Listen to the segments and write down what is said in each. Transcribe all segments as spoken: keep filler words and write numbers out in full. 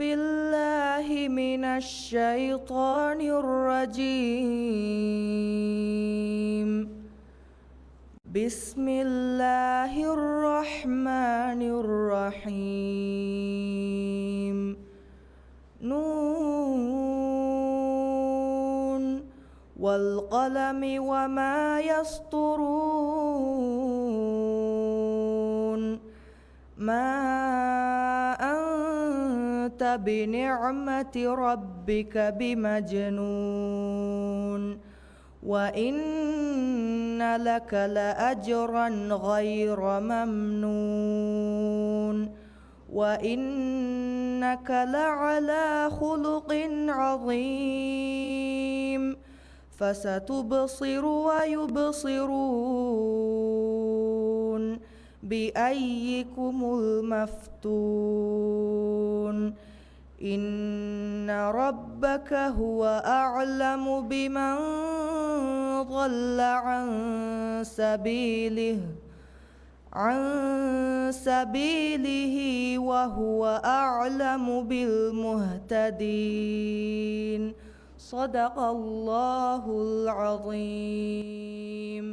بالله من الشيطان الرجيم. بسم الله الرحمن الرحيم. نون والقلم وما يسطرون. ما أنت بنعمة ربك بمجنون. وإن لك لأجرا غير ممنون. وإنك لعلى خلق عظيم. فستبصر ويبصرون بأيكم المفتون. إن ربك هو أعلم بمن ضل عن سبيله، عن سبيله وهو أعلم بالمهتدين. صدق الله العظيم.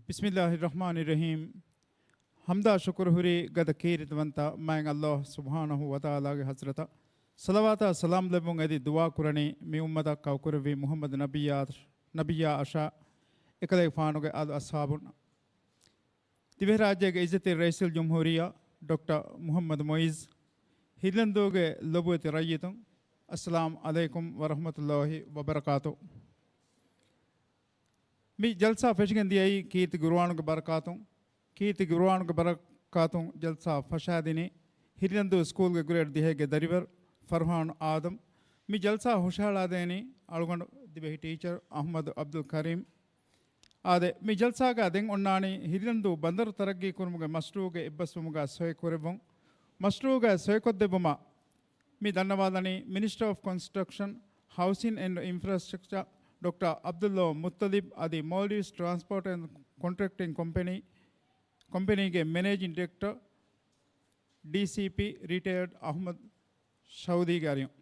بسم الله الرحمن الرحيم. ޙަމްދާ ޝުކުރު ހުރީ ގަދަ ކީރިތިވަންތަ މާތް ﷲ ސުބްޙާނަހޫ ވަތަޢާލާގެ ޙަޟްރަތަށް ޞަލަވާތާ ސަލާމް ލެއްވުން އެދި ދުޢާ ކުރަނީ، މި އުއްމަތަށް ކައުކުރެއްވި މުޙައްމަދު ނަބިއްޔާ، ނަބިއްޔާ އަށާ އެކަލޭގެފާނުގެ އާލު އަޞްޙާބުން. ދިވެހިރާއްޖޭގެ އިއްޒަތްތެރި ރައީސުލްޖުމްހޫރިއްޔާ ޑޮކްޓަރ މުޙައްމަދު މުޢިއްޒު، ހިރިލަންދޫގެ ލޮބުވެތި ރައްޔިތުން، އައްސަލާމް ޢަލައިކުމް ވަރަޙްމަތުﷲި ވަބަރަކާތު. މި ޖަލްސާ ފެށިގެން ދިޔައީ ކީރިތި ޤުރުއާނުގެ ބަރަކާތުން، ކީރިތި ޤުރުއާނުގެ ބަރަކާތުން ޖަލްސާ ފަށާދިނީ ހިރިލަންދޫ ސްކޫލްގެ ގްރޭޑް ދިހައިގެ ދަރިވަރު ފަރްހާން އާދަމް. މި ޖަލްސާ ހުށަހަޅާދޭނީ އަޅުގަނޑު ދިވެހި ޓީޗަރ އަޙްމަދު ޢަބްދުލް ކަރީމް. އާދެ، މި ޖަލްސާގަ ދެން އޮންނާނީ ހިރިލަންދޫ ބަނދަރު ތަރައްގީ ކުރުމުގެ މަޝްރޫޢުގެ އެއްބަސްވުމުގަ ސޮއި ކުރެއްވުން. މަޝްރޫޢުގަ ސޮއިކޮށްދެއްވުމަށް މި ދަންނަވާލަނީ މިނިސްޓަރ އޮފް ކޮންސްޓްރަކްޝަން، ހައުސިން އެންޑް އިންފްރާސްޓްރަކްޗާ ޑޮކްޓަރ ޢަބްދުﷲ މުއްޠަލިބް އަދި މޯލްޑިވްސް ޓްރާންސްޕޯޓް އެންޑް ކޮންޓްރެކްޓިން ކޮމްޕެނީ، ކޮމްޕެނީގެ މެނޭޖިން ޑިރެކްޓަރ ޑީސީޕީ ރިޓަޔަރޑް އަޙްމަދު ޝައުދީގެ އަރިހުން.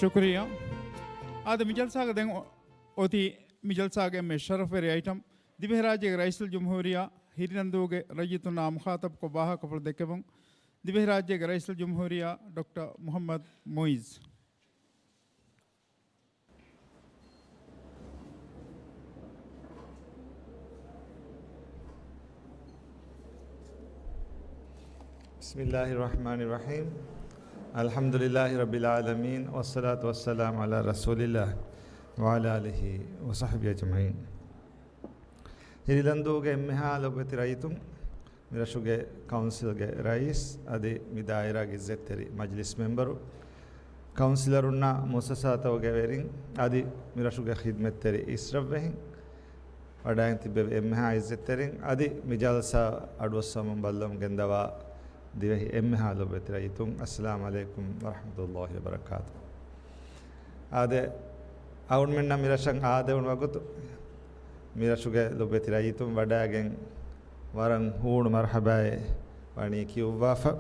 ޝުކުރިއްޔާ. އާދެ، މި ޖަލްސާގަ ދެން އޮ-، އޮތީ މި ޖަލްސާގެ އެންމެ ޝަރަފްވެރި އައިޓަމް، ދިވެހިރާއްޖޭގެ ރައީސުލްޖުމްހޫރިއްޔާ ހިރިލަންދޫގެ ރައްޔިތުންނާ މުޚާޠަބުކޮށް ވާހަކަފުޅު ދެއްކެވުން، ދިވެހިރާއްޖޭގެ ރައީސުލްޖުމްހޫރިއްޔާ ޑޮކްޓަރ މުޙައްމަދު މުޢިއްޒު. بسم الله الرحمن الرحيم. الحمد لله رب العالمين، والصلاة والسلام على رسول الله وعلى آله وصحبه أجمعين. ހިރިލަންދޫގެ އެންމެހާ ލޮބުވެތި ރައްޔިތުން، މިރަށުގެ ކައުންސިލްގެ ރައީސް އަދި މި ދާއިރާގެ އިއްޒަތްތެރި މަޖިލިސް މެމްބަރު، ކައުންސިލަރުންނާ މުއައްސަސާތަކުގެ ވެރިން އަދި މިރަށުގެ ޚިދްމަތްތެރި އިސްރަށްވެހިން، ވަޑައިގެން ތިއްބެވި އެންމެހާ އިއްޒަތްތެރިން އަދި މި ޖަލްސާ އަޑުއައްސަވަމުން ބައްލަވަމުން ގެންދަވާ ދިވެހި އެންމެހާ ލޮބުވެތި ރައްޔިތުން، އައްސަލާމް ޢަލައިކުމް ވަރަޙްމަތުﷲި ވަބަރަކާތު. އާދެ، އަޅުގަނޑުމެންނަށް މިރަށަށް އާދެވުނު ވަގުތު، މިރަށުގެ ލޮބުވެތި ރައްޔިތުން ވަޑައިގެން ވަރަށް ހޫނު މަރްޙަބާއެއް ވަނީ ކިޔުއްވާފަ.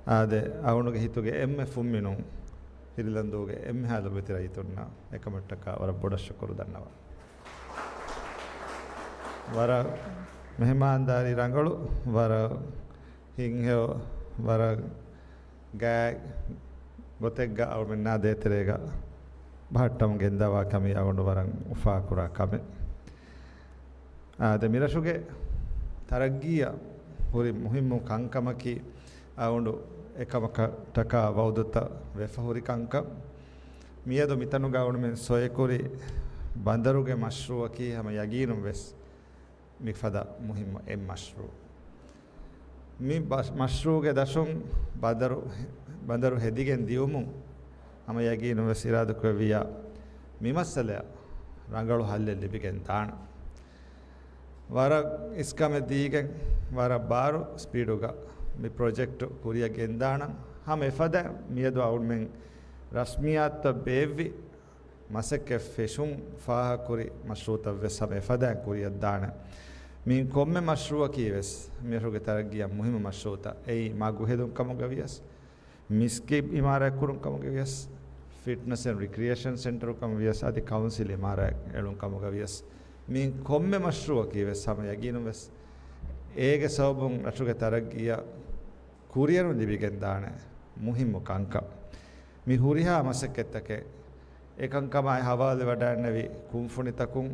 އާދެ، އަޅުގަނޑުގެ ހިތުގެ އެންމެ ފުންމިނުން ހިރިލަންދޫގެ އެންމެހާ ލޮބުވެތި ރައްޔިތުންނަށް އެކަމަށްޓަކާ ވަރަށް ބޮޑަށް ޝުކުރު ދަންނަވަން. ވަރަށް މެހެމާންދާރީ ރަނގަޅު، ވަރަށް ހިތްހެޔޮ، ވަރަށް ގާތް ގޮތެއްގަ އަޅުމެންނާ ދޭތެރޭގަ ބަހައްޓަމުން ގެންދަވާ ކަމީ އަޅުގަނޑު ވަރަށް އުފާކުރާ ކަމެއް. އާދެ، މިރަށުގެ ތަރައްގީއަށް ހުރި މުހިއްމު ކަންކަމަކީ އަޅުގަނޑު އެކަމަކަށްޓަކާ ވައުދުތައް ވެފަ ހުރި ކަންކަން. މިއަދު މިތަނުގަ އަޅުމެން ސޮއެކުރި ބަނދަރުގެ މަޝްރޫއަކީ ހަމަ ޔަގީނުން ވެސް މިފަދަ މުހިއްމު އެއް މަޝްރޫއު. މި ބަ-، މަޝްރޫއުގެ ދަށުން ބަނދަރު، ބަނދަރު ހެދިގެން ދިއުމުން ހަމަ ޔަގީނުން ވެސް އިރާދަކުރެއްވިއްޔާ، މި މައްސަލައަށް ރަނގަޅު ހައްލެއް ލިބިގެން ދާނެ. ވަރަށް އިސްކަމެއް ދީގެން، ވަރަށް ބާރު ސްޕީޑުގަ މި ޕްރޮޖެކްޓު ކުރިއަށް ގެންދާނަން. ހަމަ އެފަދަ މިއަދު އަޅުމެން ރަސްމިއްޔާތުތައް ބޭއްވި މަސައްކަތް ފެށުން ފާހަގަކުރި މަޝްރޫއުތައް ވެސް ހަމަ އެފަދައިން ކުރިއަށްދާނެ. މި ކޮންމެ މަޝްރޫއަކީ ވެސް މިރަށުގެ ތަރައްގީއަށް މުހިއްމު މަޝްރޫއުތައް. އެއީ މަގު ހެދުން ކަމުގަ ވިޔަސް، މިސްކިތް އިމާރާތް ކުރުން ކަމުގަ ވިޔަސް، ފިޓްނަސް އެންޑް ރިކްރިއޭޝަން ސެންޓަރު ކަމުގަ ވިޔަސް، އަދި ކައުންސިލް އިމާރާތް އެޅުން ކަމުގަ ވިޔަސް، މި ކޮންމެ މަޝްރޫއަކީ ވެސް ހަމަ ޔަގީނުން ވެސް އޭގެ ސަބަބުން ރަށުގެ ތަރައްގީއަށް ކުރިއެރުން ލިބިގެންދާނެ މުހިއްމު ކަންކަން. މި ހުރިހާ މަސައްކަތްތަކެއް އެކަންކަމާއި ހަވާލުވެވަޑައިގެންނެވި ކުންފުނިތަކުން،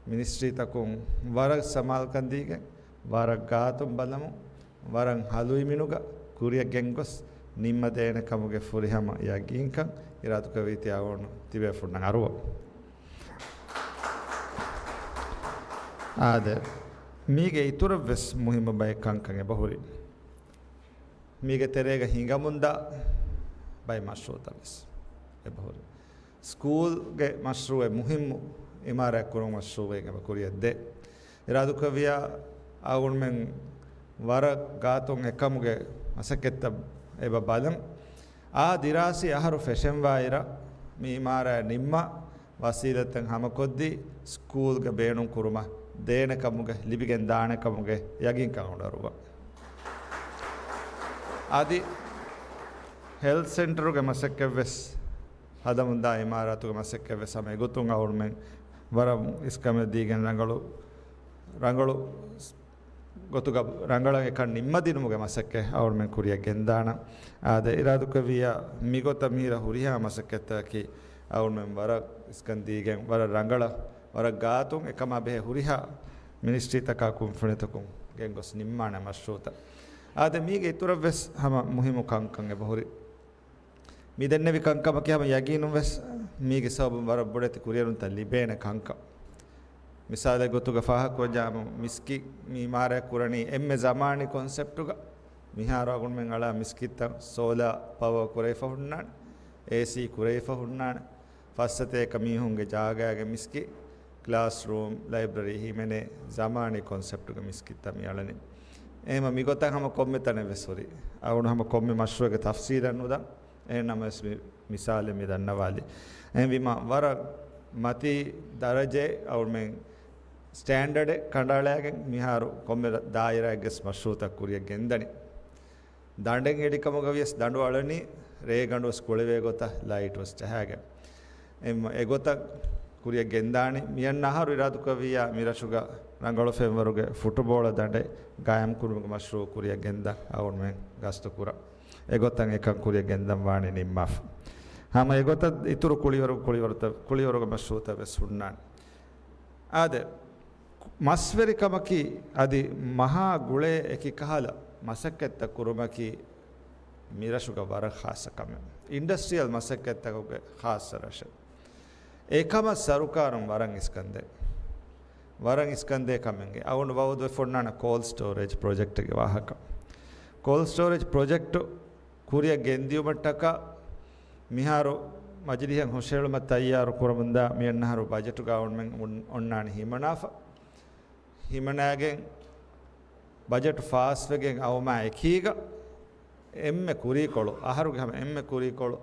މިނިސްޓްރީތަކުން ވަރަށް ސަމާލުކަން ދީގެން، ވަރަށް ގާތުން ބަލަމުން، ވަރަށް ހަލުއިމިނުގަ ކުރިއަށް ގެންގޮސް ނިންމަދޭނެ ކަމުގެ ފުރިހަމަ ޔަގީންކަން އިރާދަކުރެއްވީތީ އަޅުގަނޑު ތިބޭފުންނަށް އަރުވަން. އާދެ، މީގެ އިތުރަށް ވެސް މުހިއްމު ބައެއް ކަންކަން އެބަހުރި. މީގެ ތެރޭގަ ހިނގަމުންދާ ބައެއް މަޝްރޫއުތައް ވެސް އެބަހުރި. ސްކޫލްގެ މަޝްރޫއެއް މުހިއްމު އިމާރާތް ކުރުމުގެ މަޝްރޫއެއް އެބަ ކުރިއަށްދޭ. އިރާދަކުރެއްވިއްޔާ އަޅުގަނޑުމެން ވަރަށް ގާތުން އެކަމުގެ މަސައްކަތްތައް އެބަ ބަލަން. އާ ދިރާސީ އަހަރު ފެށެންވާއިރަށް މި އިމާރާތް ނިންމާ ވަސީލަތްތައް ހަމަކޮށްދީ، ސްކޫލްގެ ބޭނުން ކުރުމަށް ދޭނެ ކަމުގެ، ލިބިގެން ދާނެ ކަމުގެ ޔަގީންކަން އަޅުގަނޑު އަރުވަން. އަދި ހެލްތް ސެންޓަރުގެ މަސައްކަތް ވެސް، ހަދަމުންދާ އިމާރާތުގެ މަސައްކަތް ވެސް ހަމަ އެގޮތުން އަޅުގަނޑުމެން ވަރަށް އިސްކަމެއް ދީގެން ރަނގަޅު، ރަނގަޅު ގޮތުގަ ރަނގަޅަށް އެކަން ނިންމަދިނުމުގެ މަސައްކަތް އަޅުގަނޑުމެން ކުރިއަށް ގެންދާނަން. އާދެ، އިރާދަކުރެއްވިއްޔާ މިގޮތަށް މީރަށް ހުރިހާ މަސައްކަތްތަކަކީ އަޅުގަނޑުމެން ވަރަށް އިސްކަން ދީގެން، ވަރަށް ރަނގަޅަށް، ވަރަށް ގާތުން އެކަމާ ބެހޭ ހުރިހާ މިނިސްޓްރީތަކާ ކުންފުނިތަކުން ގެންގޮސް ނިންމާނެ މަޝްރޫއުތައް. އާދެ، މީގެ އިތުރަށް ވެސް ހަމަ މުހިއްމު ކަންކަން އެބަހުރި. މި ދެންނެވި ކަންކަމަކީ ހަމަ ޔަގީނުން ވެސް މީގެ ސަބަބުން ވަރަށް ބޮޑެތި ކުރިއެރުންތައް ލިބޭނެ ކަންކަން. މިސާލެއް ގޮތުގަ ފާހަގަކުރަންޖެހޭ، މިސްކިތް މި އިމާރާތް ކުރަނީ އެންމެ ޒަމާނީ ކޮންސެޕްޓުގަ. މިހާރު އަޅުގަނޑުމެން އަޅާ މިސްކިތްތައް ސޯލާ ޕަވަރ ކުރެވިފަ ހުންނާނެ، އޭސީ ކުރެވިފަ ހުންނާނެ، ފައްސަތޭކަ މީހުންގެ ޖާގައިގެ މިސްކިތް، ކްލާސްރޫމް، ލައިބްރަރީ ހިމެނޭ ޒަމާނީ ކޮންސެޕްޓުގެ މިސްކިތްތައް މި އަޅަނީ. އެހެންވީމަ މިގޮތަށް ހަމަ ކޮންމެ ތަނެއް ވެސް ހުރި. އަޅުގަނޑު ހަމަ ކޮންމެ މަޝްރޫއެއްގެ ތަފްސީލަށް ނުދާން. އެހެން ނަމަވެސް މި މިސާލެއް މި ދަންނަވާލީ. އެހެންވީމަ ވަރަށް މަތީ ދަރަޖައެއް އަޅުމެން ސްޓޭންޑަޑެއް ކަނޑައަޅައިގެން މިހާރު ކޮންމެ ދާއިރާއެއްގެ މަޝްރޫއުތައް ކުރިއަށް ގެންދަނީ. ދަނޑެއް އެޅި ކަމުގަ ވިޔަސް ދަނޑު އަޅަނީ ރޭގަނޑު ވެސް ކުޅެވޭ ގޮތަށް ލައިޓް ވެސް ޖަހާގެން. އެ މަ-، އެގޮތަށް ކުރިއަށް ގެންދާނީ. މިއަންނަ އަހަރު އިރާދަކުރެއްވިއްޔާ މި ރަށުގަ ރަނގަޅު ފެންވަރުގެ ފުޓުބޯޅަ ދަނޑެއް ގާއިމް ކުރުމުގެ މަޝްރޫއު ކުރިއަށް ގެންދަން އަޅުގަނޑުމެން ގަސްތު ކުރަން. އެގޮތަށް އެކަން ކުރިއަށް ގެންދަން ވާނީ ނިންމާފަ. ހަމަ އެގޮތަށް އިތުރު ކުޅިވަރު، ކުޅިވަރުތައް، ކުޅިވަރުގެ މަޝްރޫއުތައް ވެސް ހުންނާނެ. އާދެ، މަސްވެރިކަމަކީ އަދި މަހާ ގުޅޭ އެކި ކަހަލަ މަސައްކަތްތައް ކުރުމަކީ މިރަށުގަ ވަރަށް ޚާއްޞަ ކަމެއް. އިންޑަސްޓްރިއަލް މަސައްކަތްތަކުގެ ޚާއްޞަ ރަށެއް. އެކަމަށް ސަރުކާރުން ވަރަށް އިސްކަންދޭ. ވަރަށް އިސްކަންދޭ ކަމެއްގެ އަޅުގަނޑު ވައުދުވެފަ ހުންނާނެ ކޯލްޑް ސްޓޯރޭޖް ޕްރޮޖެކްޓްގެ ވާހަކަ. ކޯލްޑް ސްޓޯރޭޖް ޕްރޮޖެކްޓު ކުރިއަށް ގެންދިއުމަށްޓަކާ މިހާރު މަޖިލީހަށް ހުށަހެޅުމަށް ތައްޔާރު ކުރަމުންދާ މިއަންނަ އަހަރު ބަޖެޓުގަ އޮން-، އޮންނާނެ ހިމަނާފަ. ހިމަނާގެން ބަޖެޓު ފާސްވެގެން އައުމާ އެކީގަ އެންމެ ކުރީކޮޅު، އަހަރުގެ ހަމަ އެންމެ ކުރީކޮޅު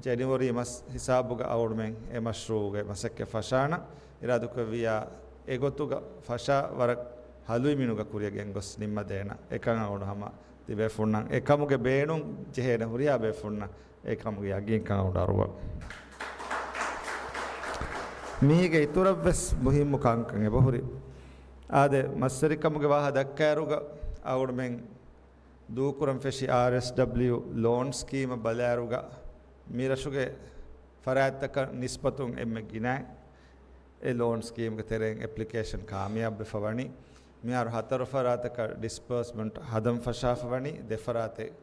ޖެނިވަރީ މަސް ހިސާބުގަ އަޅުގަނޑުމެން އެ މަޝްރޫއުގެ މަސައްކަތް ފަށާނަން. އިރާދަކުރެއްވިއްޔާ އެގޮތުގަ ފަށާ ވަރަށް ހަލުއިމިނުގަ ކުރިއަށް ގެންގޮސް ނިންމަދޭނަން. އެކަން އަޅުގަނޑު ހަމަ ތިބޭފުންނަށް އެ ކަމުގެ ބޭނުން ޖެހޭނެ ހުރިހާ ބޭފުންނަށް އެ ކަމުގެ ޔަގީންކަން އަޅުގަނޑު އަރުވަން. މީގެ އިތުރަށްވެސް މުހިއްމު ކަންކަން އެބަހުރި. އާދެ، މަސްވެރިކަމުގެ ވާހަ ދައްކާއިރުގަ އަޅުމެން ދޫކުރަން ފެށި އާރްއެސްޑަބްލިޔު ލޯން ސްކީމަށް ބަލާއިރުގަ މިރަށުގެ ފަރާތްތަކަށް ނިސްބަތުން އެންމެ ގިނައިން އެ ލޯން ސްކީމްގެ ތެރެއިން އެޕްލިކޭޝަން ކާމިޔާބުވެފަ ވަނީ. މިހާރު ހަތަރު ފަރާތަކަށް ޑިސްބަރސްމަންޓް ހަދަން ފަށާފަ ވަނީ، ދެ ފަރާތެއް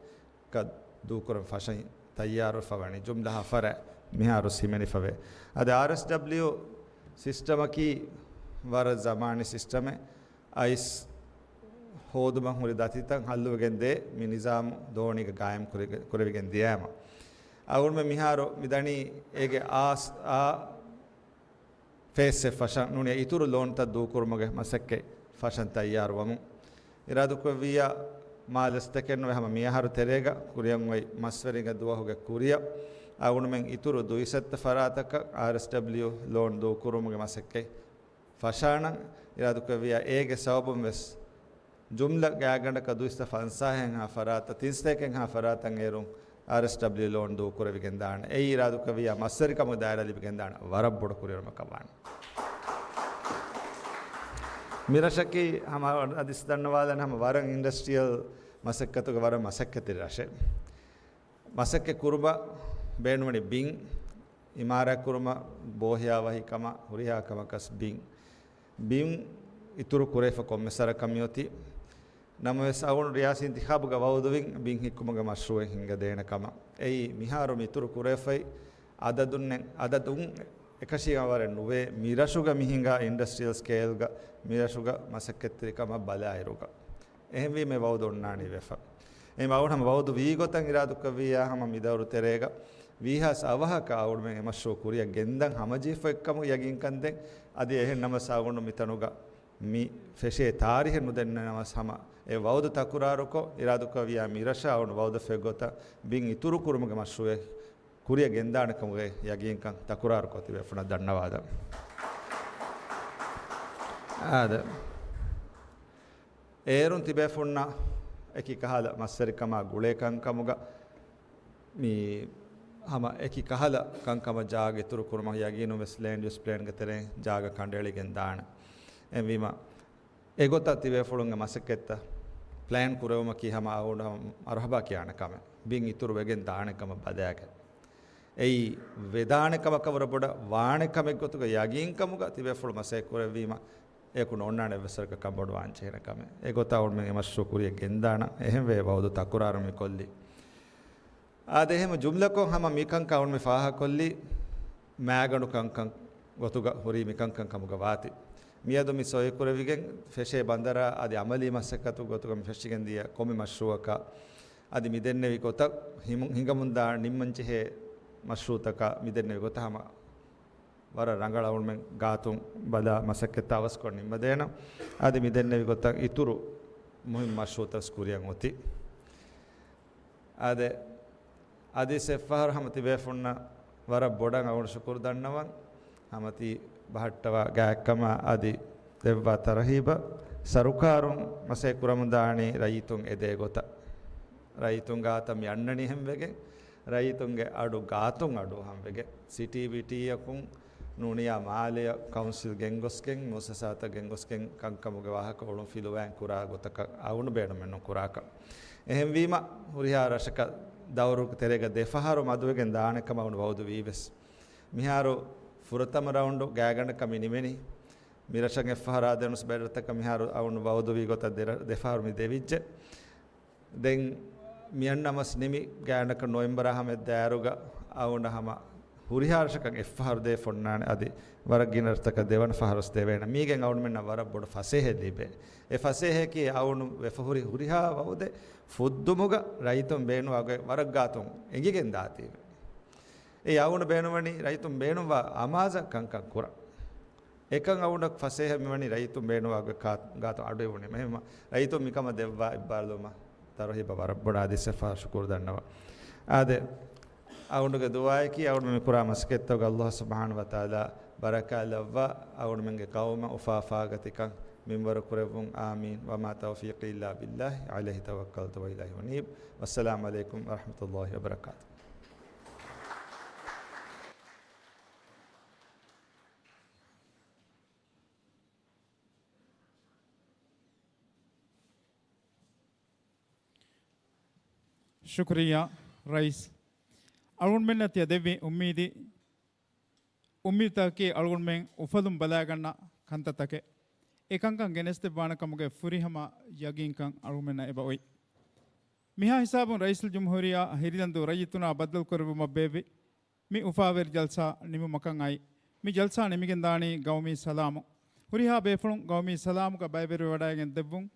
ކަށް ދޫކުރަން ފަށަން ތައްޔާރުވެފަ ވަނީ. ޖުމްލަ ހަ ފަރާތް މިހާރު ހިމެނިފަވޭ. އަދި އާރްއެސްޑަބްލިޔު ސިސްޓަމަކީ ވަރަށް ޒަމާނީ ސިސްޓަމެއް. އައިސް ހޯދުމަށް ހުރި ދަތިތައް ހައްލުވެގެން ދޭ، މި ނިޒާމު ދޯނީގަ ގާއިމް ކުރި-، ކުރެވިގެން ދިޔައިމަ. އަޅުގަނޑުމެން މިހާރު މި ދަނީ އޭގެ އާސް-، އާ ފޭސްއެއް ފަށަން ނޫނީ އިތުރު ލޯންތައް ދޫކުރުމުގެ މަސައްކަތް ފަށަން ތައްޔާރުވަމުން. އިރާދަކުރެއްވިއްޔާ މާ ލަސްތަކެއް ނުވެ ހަމަ މިއަހަރު ތެރޭގަ ކުރިއަށް އޮތް މަސްވެރިންގެ ދުވަހުގެ ކުރިއަށް އަޅުގަނޑުމެން އިތުރު ދުއިސައްތަ ފަރާތަކަށް އާރްއެސްޑަބްލިޔު ލޯން ދޫކުރުމުގެ މަސައްކަތް ފަށާނަން. އިރާދަކުރެއްވިއްޔާ އޭގެ ސަބަބުން ވެސް ޖުމްލަ ގާތްގަނޑަކަށް ދުއިސައްތަ ފަންސާހެއްހާ ފަރާތަށް، ތިންސައްތައެއްހާ ފަރާތަށް އޭރުން އާރްއެސްޑަބްލިޔު ލޯން ދޫކުރެވިގެން ދާނެ. އެއީ އިރާދަކުރެއްވިއްޔާ މަސްވެރިކަމުގެ ދާއިރާ ލިބިގެން ދާނެ ވަރަށް ބޮޑު ކުރިއެރުމަކަށް ވާނެ. މިރަށަކީ ހަމަ އަދިސް ދަންނަވާލަން ހަމަ ވަރަށް އިންޑަސްޓްރިއަލް މަސައްކަތުގެ ވަރަށް މަސައްކަތްތެރި ރަށެއް. މަސައްކަތް ކުރުމަށް ބޭނުންވަނީ ބިން، އިމާރާތް ކުރުމަށް ބޯހިޔާވަހި ކަމަށް ހުރިހާ ކަމަކަސް ބިން. ބިން އިތުރު ކުރެވިފަ ކޮންމެ ސަރަކަށް މިއޮތީ. ނަމަވެސް އަޅުގަނޑު ރިޔާސީ އިންތިޚާބުގަ ވައުދުވިން ބިން ހިއްކުމުގެ މަޝްރޫއެއް ހިންގަދޭނެ ކަމަށް. އެއީ މިހާރު މި އިތުރު ކުރެވިފައި އަދަދުންނެއް، އަދަދުން އެކަށީގެންވާ ވަރެއް ނުވޭ، މިރަށުގަ މި ހިނގާ އިންޑަސްޓްރިއަލް ސްކޭލްގަ މިރަށުގަ މަސައްކަތްތެރިކަމަށް ބަލާއިރުގަ. އެހެންވީމަ ވައުދު އޮންނާނީ ވެފަ. އެހެން އަޅުގަނޑު ހަމަ ވައުދު ވީ ގޮތަށް އިރާދަކުރެއްވިއްޔާ ހަމަ މި ދައުރު ތެރޭގަ ވީހާވެސް އަވަހަކަށް އަޅުގަނޑުމެން އެ މަޝްރޫއު ކުރިއަށް ގެންދަން ހަމަޖެހިފައި ކަމުގެ ޔަގީންކަން ދޭން. އަދި އެހެން ނަމަވެސް އަޅުގަނޑު މިތަނުގަ މި ފެށޭ ތާރީހެއް ނުދެންނެވި ނަމަވެސް ހަމަ އެ ވައުދު ތަކުރާރުކޮށް، އިރާދަކުރެއްވިއްޔާ މިރަށަށް އަޅުގަނޑު ވައުދެއް ފެށި ގޮތަށް ބިން އިތުރު ކުރުމުގެ މަޝްރޫއެއް ކުރިއަށް ގެންދާނެ ކަމުގެ ޔަގީންކަން ތަކުރާރުކޮށް ތިބޭފުޅުންނަށް ދަންނަވާލަން. އާދެ. އޭރުން ތިބޭފުޅުންނަށް އެކި ކަހަލަ މަސްވެރިކަމާ ގުޅޭ ކަންކަމުގަ މި ހަމަ އެކި ކަހަލަ ކަންކަމަށް ޖާގަ އިތުރު ކުރުމަށް ޔަގީނުން ވެސް ލޭންޑް ޔޫސް ޕްލޭންގެ ތެރެއިން ޖާގަ ކަނޑައެޅިގެން ދާނެ. އެހެންވީމަ، އެގޮތަށް ތިބޭފުޅުންގެ މަސައްކަތްތައް ޕްލޭން ކުރެވުމަކީ ހަމަ އަޅުގަނޑު ހަމަ މަރުހަބާ ކިޔާނެ ކަމެއް. ބިން އިތުރު ވެގެން ދާނެ ކަމަށް ބަލާގެން. އެއީ ވެދާނެ ކަމަކަށް ވުރެ ބޮޑަށް ވާނެ ކަމެއް ގޮތުގަ ޔަގީންކަމުގަ ތިބޭފުޅުން މަސައްކަތް ކުރެއްވީމަ، އެކު ނޯންނާނެ އެއްވެސް ވަރަކަށް ކަންބޮޑުވާން ޖެހޭނެ ކަމެއް. އެގޮތަށް އަޅުގަނޑުމެން އެ މަޝްރޫއު ކުރިއަށް ގެންދާނަން. އެހެންވެ ވައުދު ތަކުރާރު މި ކޮށްލީ. އާދެ، އެހެން ޖުމްލަކޮށް ހަމަ މިކަންކަން އަޅުގަނޑު މި ފާހަގަކޮށްލީ މާގަނޑު ކަންކަން ގޮތުގަ ހުރީ މިކަންކަން ކަމުގަ ވާތީ. މިއަދު މި ސޮއި ކުރެވިގެން ފެށޭ ބަނދަރާ އަދި އަމަލީ މަސައްކަތު ގޮތުގަ މި ފެށިގެން ދިޔަ ކޮންމެ މަޝްރޫއަކަށް އަދި މި ދެންނެވި ގޮތަށް ހިމު-، ހިނގަމުންދާ ނިންމަންޖެހޭ މަޝްރޫއުތަކަށް މި ދެންނެވި ގޮތަށް ހަމަ ވަރަށް ރަނގަޅަށް އަޅުގަނޑުމެން ގާތުން ބަލާ މަސައްކަތްތައް އަވަސްކޮށް ނިންމަދޭނަން. އަދި މި ދެންނެވި ގޮތަށް އިތުރު މުހިންމު މަޝްރޫއުތައް ކުރިއަށް އޮތީ. އާދެ، އަދި އެއްފަހަރު ހަމަ ތިބޭފުންނަށް ވަރަށް ބޮޑަށް އަޅުގަނޑު ޝުކުރު ދަންނަވަން. ހަމަ ތި ބަހައްޓަވާ ގާތްކަމާ އަދި ދެއްވާ ތަރުހީބަށް. ސަރުކާރުން މަސައްކަތް ކުރަމުންދާނީ ރައްޔިތުން އެދޭ ގޮތަށް. ރައްޔިތުން ގާތަށް މި އަންނަނީ ހަމަވެގެން، ރައްޔިތުންގެ އަޑު ގާތުން އަޑު ހަމަވެގެން، ސިޓީ ވިޓީއަކުން ނޫނިޔާ މާލެއަށް ކައުންސިލް ގެންގޮސްގެން، މުއައްސަސާތައް ގެންގޮސްގެން ކަންކަމުގެ ވާހަކަ އުޅުން ފިލުވާން ކުރާ ގޮތަކަށް އަޅުގަނޑު ބޭނުމެއްނު ކުރާކަށް. އެހެންވީމަ، ހުރިހާ ރަށަކަށް ދައުރު ތެރޭގަ ދެފަހަރު މަދުވެގެން ދާނެ ކަމަށް އަޅުގަނޑު ވައުދު ވީވެސް، މިހާރު ފުރަތަމަ ރައުންޑު ގާތްގަނޑަކަށް މި ނިމެނީ. މި ރަށަށް އެއްފަހަރާ ދެނުސް ބައެއް ރަށްތަކަށް މިހާރު އަޅުގަނޑު ވައުދުވީ ގޮތަށް ދެ-، ދެފަހަރު މި ދެވިއްޖެ. ދެން މިއަންނަމަސް ނިމި ގާތްގަނޑަކަށް ނޮވެމްބަރާ ހަމަ ދާއިރުގަ އަޅުގަނޑަށް ހަމަ ހުރިހާ ރަށަކަށް އެއްފަހަރު ދޭ ފޮންނާނެ އަދި ވަރަށް ގިނަ ރަށްތަކަށް ދެވަނަ ފަހަރުސް ދެވޭނެ. މީގެން އަޅުގަނޑުމެންނަށް ވަރަށް ބޮޑު ފަސޭހައެއް ލިބޭ. އެ ފަސޭހައަކީ އަޅުގަނޑު ވެފަ ހުރި ހުރިހާ ވައުދެއް ފުއްދުމުގަ ރައްޔިތުން ބޭނުންވާ ގޮތް ވަރަށް ގާތުން އެނގިގެން ދާތީވެ. އެ އަޅުގަނޑު ބޭނުންވަނީ ރައްޔިތުން ބޭނުންވާ އަމާޒަށް ކަންކަން ކުރަން. އެކަން އަޅުގަނޑަށް ފަސޭހަ މިވަނީ ރައްޔިތުން ބޭނުންވާ ގޮތް ކާ-، ގާތު އަޑުއިވުނީމަ. އެހެންވީމަ ރައްޔިތުން މިކަމަށް ދެއްވާ އިއްބާރުލުމަށް ތަރުހީބަށް ވަރަށް ބޮޑަށް އަދި އެއްފަހަރު ޝުކުރު ދަންނަވަން. އާދެ، އަޅުގަނޑުގެ ދުޢާއަކީ އަޅުގަނޑު މި ކުރާ މަސައްކަތްތަކުގަ ﷲ ސުބްޙާނަހޫ ވަތަޢާލާ ބަރަކާތް ލައްވާ، އަޅުގަނޑުމެންގެ ޤައުމަށް އުފާ އުފާގަތިކަން މިންވަރު ކުރެއްވުން. އާމީން. وما توفيقي إلا بالله عليه توكلت وإليه أنيب. والسلام عليكم ورحمة الله وبركاته. ޝުކުރިއްޔާ ރައީސް. އަޅުގަނޑުމެންނަށް ތިޔަ ދެއްވި އުއްމީދި، އުއްމީދުތަކަކީ އަޅުގަނޑުމެން އުފަލުން ބަލާގަންނަ ކަންތައްތަކެއް. އެ ކަންކަން ގެނެސްދެއްވާނެ ކަމުގެ ފުރިހަމަ ޔަގީންކަން އަޅުގަނޑުމެންނަށް އެބަ އޮތް. މިހާ ހިސާބުން ރައީސުލްޖުމްހޫރިއްޔާ ހިރިދަންދޫ ރައްޔިތުންނާ ބައްދަލުކުރެއްވުމަށް ބޭއްވި މި އުފާވެރި ޖަލްސާ ނިމުމަކަށް އައި، މި ޖަލްސާ ނިމިގެންދާނީ ގައުމީ ސަލާމު. ހުރިހާ ބޭފުޅުން ގައުމީ ސަލާމުގަ ބައިވެރިވެވަޑައިގެން ދެއްވުން،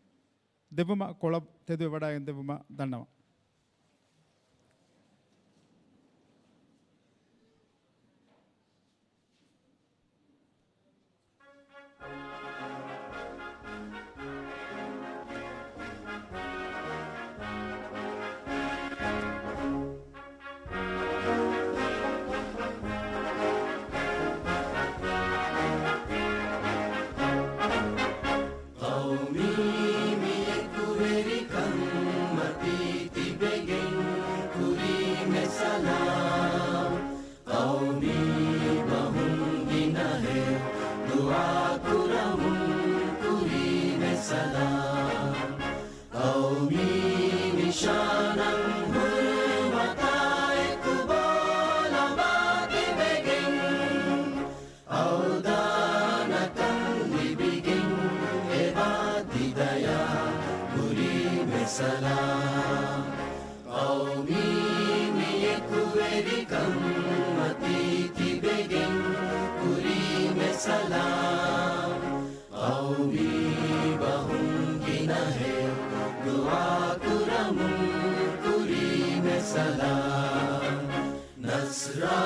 ދެއްވުމަށް ކޮޅަށް ތެދުވެވަޑައިގެން ދެއްވުމަށް ދަންނަވަން. ޤައުމީ މި އެކުވެރިކަން މަތީ ތިބެގެން ކުރީމެ ސަލާމް. ޤައުމީ ބަހުން ގިނަހެއް ދުޢާ ކުރަމުން ކުރީމެ ސަލާމް. ޤައުމީ ނިޝާނަށް ހުރުމަތާ އެކު ބޯ ލަނބާ ތިބެގެން، އަވްދާނަކަން ލިބިގެން އެބާ ތި ދަޔާ ކުރީމެ ސަލާމް. ޤައުމީ މި އެކުވެރިކަން މަތީ ތިބެގެން ކުރީމެ ސަލާމް. ޤައުމީ ބަހުން ގިނަހެއް ދުޢާ ކުރަމުން ކުރީމެ ސަލާމް. ނަޞްރާ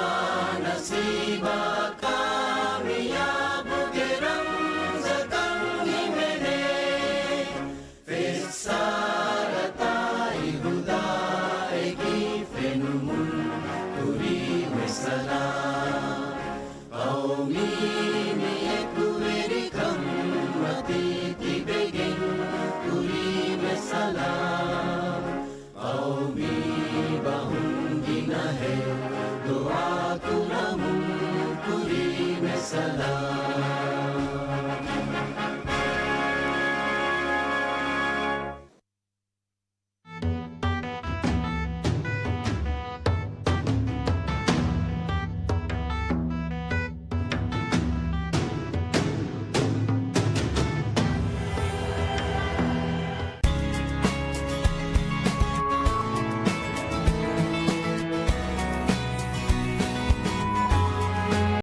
ނަސީބާ ކާމިޔާބުގެ ރަމްޒަކަށް ހިމެނޭ. ފެއްސާރަތާއި ހުދާއެކީ ފެނުމުން ކުރީމެ ސަލާމް. ޤައުމީ މި އެކުވެރިކަން މަތީ ތިބެގެން ކުރީމެ ސަލާމް. ޤައުމީ ބަހުން ގިނަހެއް ދުޢާ ކުރަމުން